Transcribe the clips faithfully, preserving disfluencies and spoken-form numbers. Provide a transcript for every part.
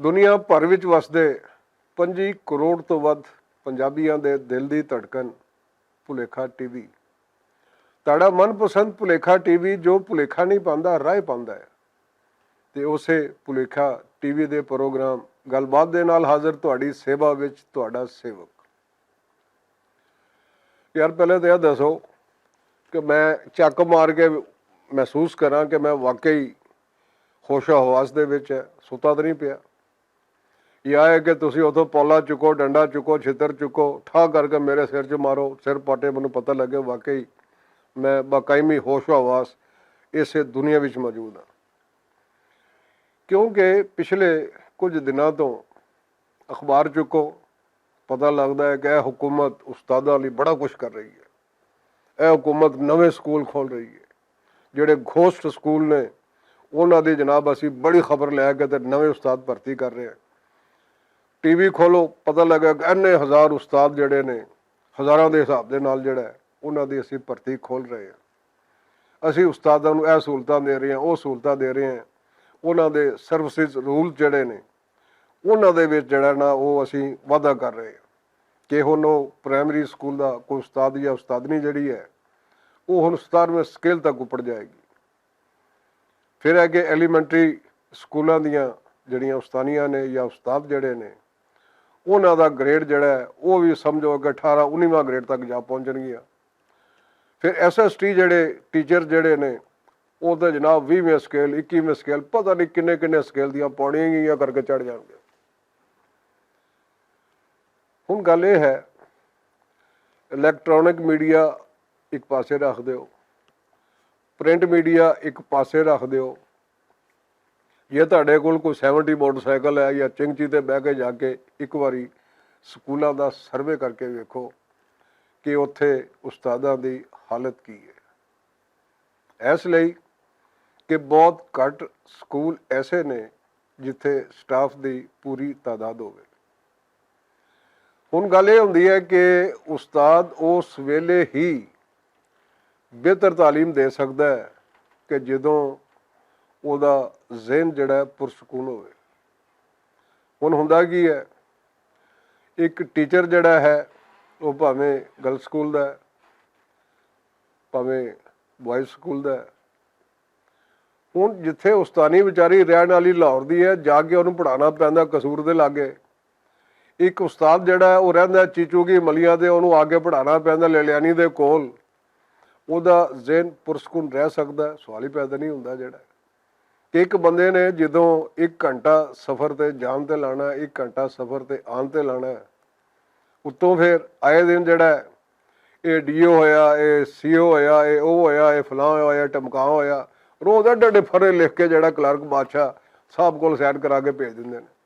دنیا بھر وچ وسدے پنجی کروڑ توں ودھ پنجابیاں دے دل دی دھڑکن، پلیکھا ٹی وی۔ تہاڈا من پسند پلیکھا ٹی وی جو پلیکھا نہیں پاندا، راہ پاندا ہے۔ تے اسے پلیکھا ٹی وی دے پروگرام گل بات دے نال حاضر تہاڈی سیوا وچ تہاڈا سیوک۔ یار، پہلے تو یہ دسو کہ میں چک مار کے محسوس کراں کہ میں واقعی ہوش و حواس دے وچ ستا تو نہیں پیا؟ یا ہے کہ تسی اتھوں پولا چکو، ڈنڈا چکو، چھتر چکو، ٹھا کر کے میرے سر چ مارو، سر پاٹے، مینوں پتہ لگے واقعی میں باقاعمی ہوش و حواس اسے دنیا وچ موجود ہاں؟ کیونکہ پچھلے کچھ دناں تو اخبار چکو، پتہ لگدا ہے کہ اے حکومت استاداں لئی بڑا کچھ کر رہی ہے۔ اے حکومت نویں سکول کھول رہی ہے۔ جڑے گھوسٹ سکول نے، انہاں دی جناب اسی بڑی خبر لے کے تے نویں استاد بھرتی کر رہے ہیں۔ ٹی وی کھولو، پتہ لگا کہ اینے ہزار استاد جڑے نے، ہزاراں دے حساب دے نال جڑا ہے، انہاں دی اسی بھرتی کھول رہے ہیں۔ اسی استاداں نوں اے سہولتاں دے رہے ہیں، او سہولتاں دے رہے ہیں۔ انہاں دے سروسز رول جڑے نے، انہاں دے وچ جڑا نا، او اسی وعدہ کر رہے ہیں کہ ہن او پرائمری سکول دا کوئی استاد یا استادنی جڑی ہے، او ہن ستارویں سکیل تک اپڑ جائے گی۔ پھر ہے کہ ایلیمنٹری سکولاں دیاں جڑیاں استانیاں نے یا استاد جڑے نے، انہاں دا گریڈ جڑا ہے، او وی سمجھو کہ اٹھارہ انیواں گریڈ تک جا پہنچن گیا۔ پھر ایس ایس ٹی جڑے ٹیچر جڑے نے، او تے جناب ویہویں سکیل، اکیویں سکیل، پتہ نہیں کنے کنے سکیل دیاں پاڑیاں گئیاں کر کے چڑھ جان گے۔ ہن گل یہ ہے، الیکٹرانک میڈیا ایک پاسے رکھ دیو، پرنٹ میڈیا ایک پاسے رکھ دیو۔ یہ تہاڈے کول کوئی سیونٹی موٹر سائیکل ہے یا چنگچی تے بہ کے جا کے ایک واری سکولاں دا سروے کر کے ویکھو کہ اتھے استاداں دی حالت کی ہے۔ اس لئی کہ بہت گھٹ سکول ایسے نے جتھے سٹاف دی پوری تعداد ہووے۔ ہن گل یہ ہوندی ہے کہ استاد اس ویلے ہی بہتر تعلیم دے سکدا ہے کہ جدوں اوہدا ذہن جڑا ہے پرسکون ہووے۔ ہن ہوندا کی ہے، ایک ٹیچر جڑا ہے، وہ بھاویں گرلز سکول دا ہے، بھاویں بوائز سکول دا ہے۔ ہن جتھے استانی بیچاری رہن والی لاہور دی ہے، جا کے انہوں پڑھانا پیندا قصور دے لاگے۔ ایک استاد جڑا ہے، وہ رہندا ہے چیچو کی ملیاں دے، انہوں آ کے پڑھانا پیندا لیلیانی دے کول۔ اوہدا ذہن پرسکون رہ سکدا ہے؟ سوال ہی پیدا نہیں ہوندا جڑا ہے۔ کہ ایک بندے نے جدوں ایک گھنٹہ سفر تے جان تے لانا ہے، ایک گھنٹہ سفر تے آن تے لانا ہے، اتوں پھر آئے دن جڑا ہے، اے ڈی او ہویا، اے سی او ہویا، اے او ہویا، اے فلاں ہویا، اے ٹمکاں ہویا، روز ایڈے ایڈے فرے لکھ کے جڑا کلرک بادشاہ صاحب کول سائن کرا کے بھیج دیندے نے۔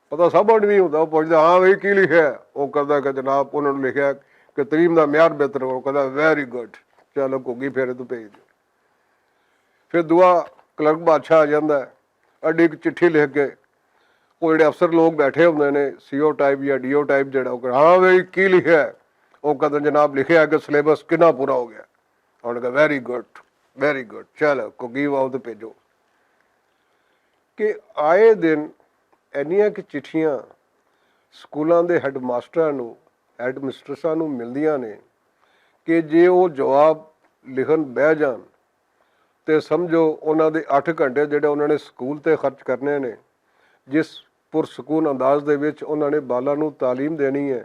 پتہ سب نوں نہیں ہوندا، وہ پوچھدا، "ہاں بھائی، کی لکھیا ہے؟" وہ کہندا کہ جناب، انہوں نے لکھیا کہ تعلیم دا معیار بہتر ہو۔ وہ کہندا، "ویری گڈ، چلو گھگی پھیرے تو بھیج دو۔" پھر دعا کلرک بادشاہ آ جاندا ہے، اڈی ایک چٹھی لکھ کے، وہ جڑے افسر لوگ بیٹھے ہوندے نے، سی او ٹائپ یا ڈی او ٹائپ جڑا، وہ کہندا، "ہاں بھائی، کی لکھیا ہے؟" وہ کہندا، "جناب، لکھیا ہے کہ سلیبس کنا پورا ہو گیا۔" انہوں نے کہا، "ویری گڈ، ویری گڈ، چلو گھگی واؤ تو بھیجو۔" کہ آئے دن اینیاں کہ چٹھیاں سکولاں دے ہیڈ ماسٹراں نوں، ہیڈ مسٹرساں نوں ملدیاں نے کہ جے او جواب لکھن بہ جان تے سمجھو انہاں دے اٹھ گھنٹے جڑے انہاں نے سکول تے خرچ کرنے نے، جس پرسکون انداز دے وچ انہاں نے بالاں نوں تعلیم دینی ہے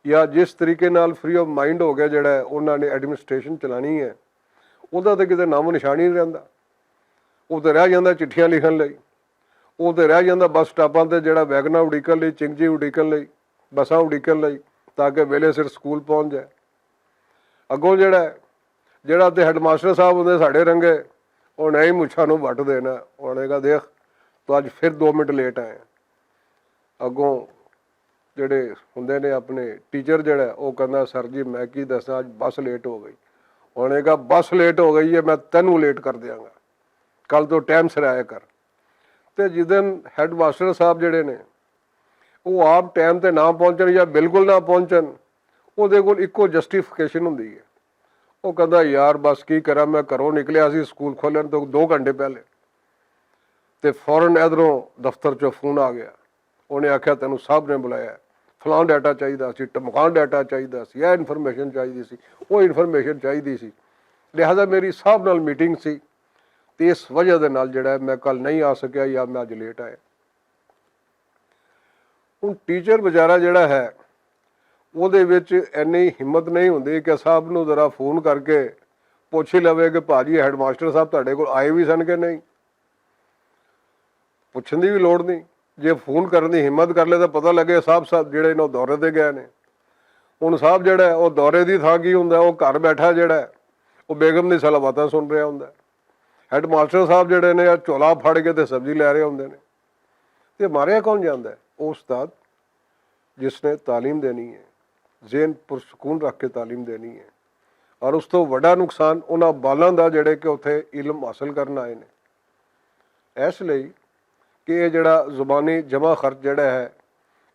یا جس طریقے نال فری آف مائنڈ ہو گیا جڑا ہے انہاں نے ایڈمنسٹریشن چلانی ہے، اوندا تے کتے نام و نشان ہی نہیں رہندا۔ او تے رہ جاندا چٹھیاں لکھن لئی، او تے رہ جاندا بس سٹاپاں تے جڑا ویگناں اڈیکن لئی، چنگجی اڈیکن لئی، بساں اڈیکن لئی، تاکہ ویلے سر سکول پہنچ جائے۔ اگوں جڑا ہے، جڑا تے ہیڈ ماسٹر صاحب ہوندے ساڈے رنگے، انہاں ہی مچھاں نوں وٹ دینا، انہاں نے کہا، "دیکھ، تو اج پھر دو منٹ لیٹ آئے ہیں۔" اگوں جڑے ہوندے نے اپنے ٹیچر جڑا ہے، او کہندا، "سر جی، میں کی دساں، اج بس لیٹ ہو گئی۔" انہاں نے کہا، "بس لیٹ ہو گئی ہے، میں تینوں لیٹ کر دیاں گا، کل تو ٹائم سر آیا کر۔" تے جس دن ہیڈ ماسٹر صاحب جڑے نے، او آپ ٹائم تے نہ پہنچن یا بالکل نہ پہنچن، او دے کول اکو جسٹیفیکیشن ہوندی ہے۔ او کہندا، "یار، بس کی کراں، میں گھروں نکلیا سی سکول کھولن تو دو گھنٹے پہلے، تے فورن ادھروں دفتر چوں فون آ گیا۔ انہیں آکھیا تینوں صاحب نے بلایا، فلان ڈیٹا چاہیدا سی، ٹمکان ڈیٹا چاہیدا سی، اے انفارمیشن چاہیدی سی، او انفارمیشن چاہیدی سی۔ لہذا میری صاحب نال میٹنگ سی، تے اس وجہ دے نال جیہڑا ہے میں کل نہیں آ سکیا یا میں اج لیٹ آیا۔ ہن ٹیچر بیچارہ جیہڑا ہے، اوہدے وچ اینی ہمت نہیں ہوندی کہ صاحب نوں ذرا فون کر کے پوچھ ہی لوے کہ پاجی ہیڈ ماسٹر صاحب تہاڈے کول آئے وی سن کہ نہیں۔ پوچھن دی وی لوڑ نہیں۔ جے فون کرن دی ہمت کر لے تاں پتہ لگے صاحب صاحب جیہڑے نوں دورے تے گئے نے۔ ہن صاحب جیہڑا ہے او دورے دی تھاں کی ہوندا ہے، او گھر بیٹھا جیہڑا ہے او بیگم دی صلاحاتاں سن رہیا ہوندا ہے۔ ہیڈ ماسٹر صاحب جیہڑے نے او چولا پھڑ کے تے سبزی لے رہے ہوندے نے۔ تے ماریا کون جاندا ہے؟ او استاد جس نے تعلیم دینی ہے، ذہن پرسکون رکھ کے تعلیم دینی ہے۔ اور اس تو وڈا نقصان انہاں بالاں دا جڑے کہ اتھے علم حاصل کرن آئے نے۔ اس لئی کہ یہ جڑا زبانی جمع خرچ جڑا ہے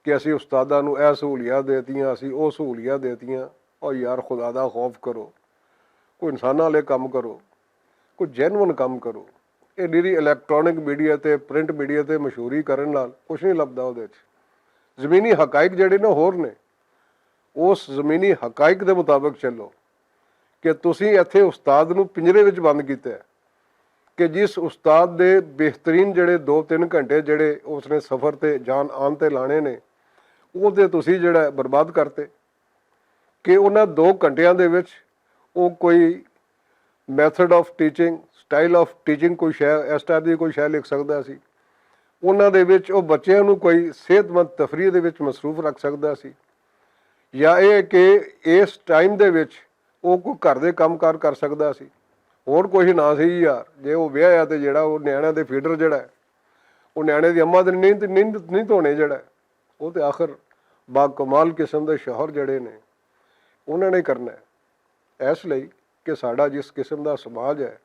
کہ اسی استاداں نوں اے سہولیات دیتیاں، اسی او سہولیات دیتیاں، او یار خدا دا خوف کرو، کوئی انساناں والے کم کرو، کوئی جینوئن کم کرو۔ یہ نیری الیکٹرانک میڈیا تے پرنٹ میڈیا تے مشہوری کرن نال کچھ نہیں لبدا۔ اودے وچ زمینی حقائق جڑے نے ہور نے، اس زمینی حقائق دے مطابق چلو کہ تسی ایتھے استاد نوں پنجرے وچ بند کیتا ہے کہ جس استاد دے بہترین جڑے دو تین گھنٹے جڑے اس نے سفر تے جان آن تے لانے نے، او تے تسی جڑا ہے برباد کرتے۔ کہ انہاں دو گھنٹیاں دے وچ او کوئی میتھڈ آف ٹیچنگ، سٹائل آف ٹیچنگ کوئی شے، اس ٹائپ دی کوئی شے لکھ سکدا سی۔ انہاں دے وچ او بچیاں نوں کوئی صحت مند تفریح دے وچ مصروف رکھ سکدا سی، یا اے کہ اس ٹائم دے وچ او کوئی گھر دے کم کار کر سکدا سی۔ ہور کچھ نہ سی یار، جے او ویاہ آ تے جڑا او نیانیاں دے فیڈر جڑا ہے، او نیانے دی اماں دے نیند نیند نہیں دھونے جڑا ہے، او تے آخر با کمال قسم دے شوہر جڑے نے انہاں نے کرنا ہے۔ اس لئی کہ ساڈا جس قسم دا سماج ہے،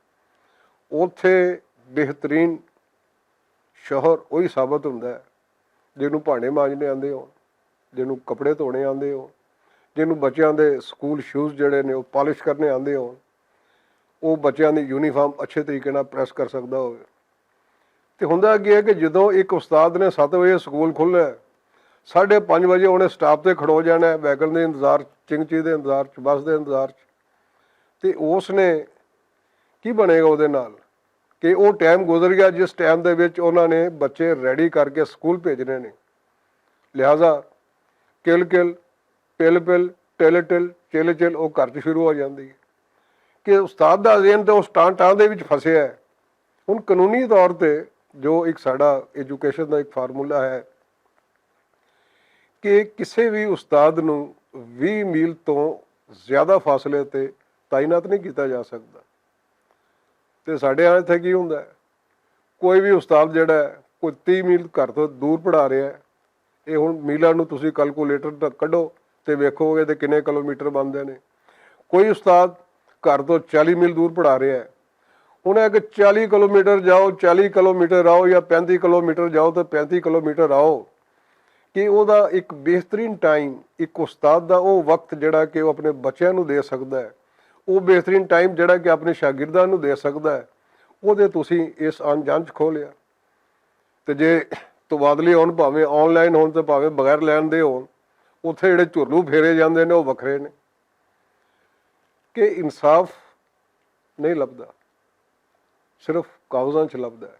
اوتھے بہترین شوہر اوہی ثابت ہوندا ہے جنوں بھانڈے مانجنے آندے ہون، جنوں کپڑے دھونے آندے ہون، جنوں بچیاں دے سکول شوز جڑے نے او پالش کرنے آندے ہون، او بچیاں دی یونیفارم اچھے طریقے نال پریس کر سکدا ہووے۔ تے ہوندا کی ہے کہ جدوں اک استاد نے ست وجے سکول کھلنا ہے، ساڈھے پنج وجے انہیں سٹاپ تے کھڑو جانا ہے، ویگن دے انتظار چ، چنگچی دے انتظار چ، بس دے انتظار چ۔ تے اس نے کی بنے گا اودے نال؟ کہ او ٹائم گزر گیا جس ٹائم دے وچ انہاں نے بچے ریڈی کر کے سکول بھیجنے نے۔ لہذا کل کل، پل پل، ٹل ٹل، چل چل او گھر چ شروع ہو جاندی ہے۔ کہ استاد دا ذہن تے اس ٹان ٹان دے وچ پھسیا ہے۔ ہن قانونی طور تے جو ایک ساڈا ایجوکیشن دا ایک فارمولا ہے کہ کسے وی استاد نوں ویہہ میل توں زیادہ فاصلے تے تعینات نہیں کیتا جا سکدا۔ تے ساڈے ہاں اتھے کی ہوندا ہے، کوئی وی استاد جڑا ہے کوئی تیہہ میل گھر توں دور پڑھا رہیا ہے۔ اے ہن میلاں نوں تسی کیلکولیٹر تے کڈو تے ویکھو گے تے کنے کلومیٹر بنتے نے۔ کوئی استاد گھر توں چالی میل دور پڑھا رہیا ہے، ہن اے کہ چالی کلومیٹر جاؤ، چالی کلومیٹر آؤ یا پینتی کلومیٹر جاؤ تے پینتی کلومیٹر آؤ، کہ او دا اک بہترین ٹائم، اک استاد دا او وقت جڑا کہ او اپنے بچیاں نوں دے سکدا ہے، او بہترین ٹائم جڑا کہ اپنے شاگرداں نوں دے سکدا ہے، او دے تسی اس آن جان چ کھو لیا۔ تے جے تبادلے ہون، بھاویں آن لائن ہون تے بھاویں بغیر لین دے ہون، اتھے جڑے جھرلو پھیرے جاندے نے او وکھرے نے۔ کہ انصاف نہیں لبدا، صرف کاغذاں چ لبدا ہے۔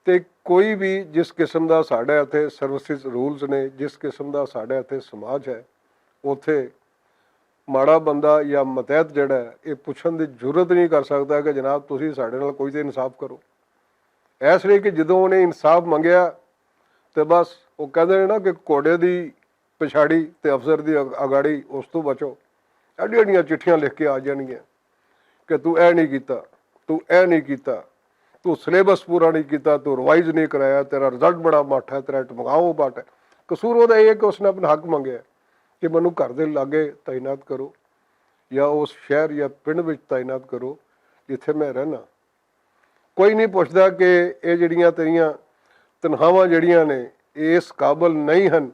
تے کوئی بھی جس قسم دا ساڈے اتھے سروسز رولز نے، جس قسم دا ساڈے اتھے سماج ہے، اتھے ماڑا بندہ یا متحد جڑا ہے، یہ پچھن دی جرت نہیں کر سکدا کہ جناب تسی ساڈے نال کوئی تے انصاف کرو۔ اس لیے کہ جدوں انہیں انصاف منگیا تے بس وہ کہندے نے نا کہ گھوڑے دی پچھاڑی تے افسر دی اگ- اگاڑی، اس تو بچو۔ ایڈیاں ایڈیاں چٹھیاں لکھ کے آ جانگیاں کہ تو اے نہیں کیتا، تو اے نہیں کیتا، تو سلیبس پورا نہیں کیتا، تو ریوائز نہیں کرایا، تیرا رزلٹ بڑا ماٹھا ہے، تیرا ٹمکاؤ باٹ ہے۔ قصور وہ یہ ہے کہ اس نے اپنا حق منگیا کہ مینوں گھر دے لاگے تعینات کرو، یا اس شہر یا پنڈ وچ تعینات کرو جتھے میں رہنا۔ کوئی نہیں پوچھدا کہ یہ جڑیاں تیریاں تنخواہاں جڑیاں نے، یہ اس قابل نہیں ہن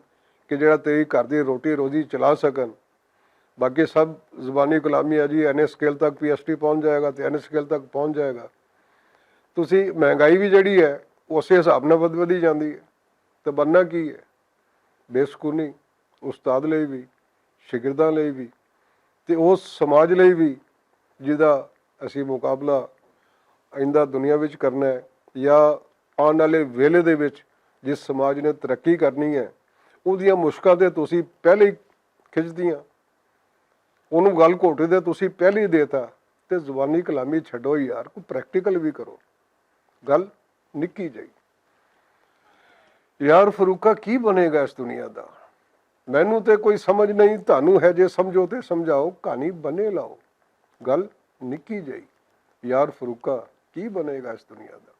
کہ جڑا تیری گھر دی روٹی روزی چلا سکن۔ باقی سب زبانی کلامی ہے جی، این ایس کیل تک پی ایس ٹی پہنچ جائے گا تے این ایس کیل تک پہنچ جائے گا۔ تسی مہنگائی وی جیہڑی ہے، او اسے حساب نال ودھ ودھی جاندی ہے۔ تے بننا کی ہے؟ بے سکونی، استاد لئی وی، شاگرداں لئی وی، تے او سماج لئی وی، جس دا اسی مقابلہ آئندہ دنیا وچ کرنا ہے، یا آن والے ویلے دے وچ جس سماج نے ترقی کرنی ہے، اوہدیاں مشکاں تے تسی پہلے ہی کھچدیاں، اوہنوں گل گھوٹے دے تسی پہلے ہی دیتا۔ تے زبانی کلامی چھڈو یار، کوئی پریکٹیکل وی کرو۔ گل نکی جائی۔ یار فروقہ، کی بنے گا اس دنیا دا؟ مینوں تے کوئی سمجھ نہیں، تہانوں ہے جے سمجھو تے سمجھاؤ، کہانی بنے لاؤ۔ گل نکی جائی۔ یار فروقہ، کی بنے گا اس دنیا دا؟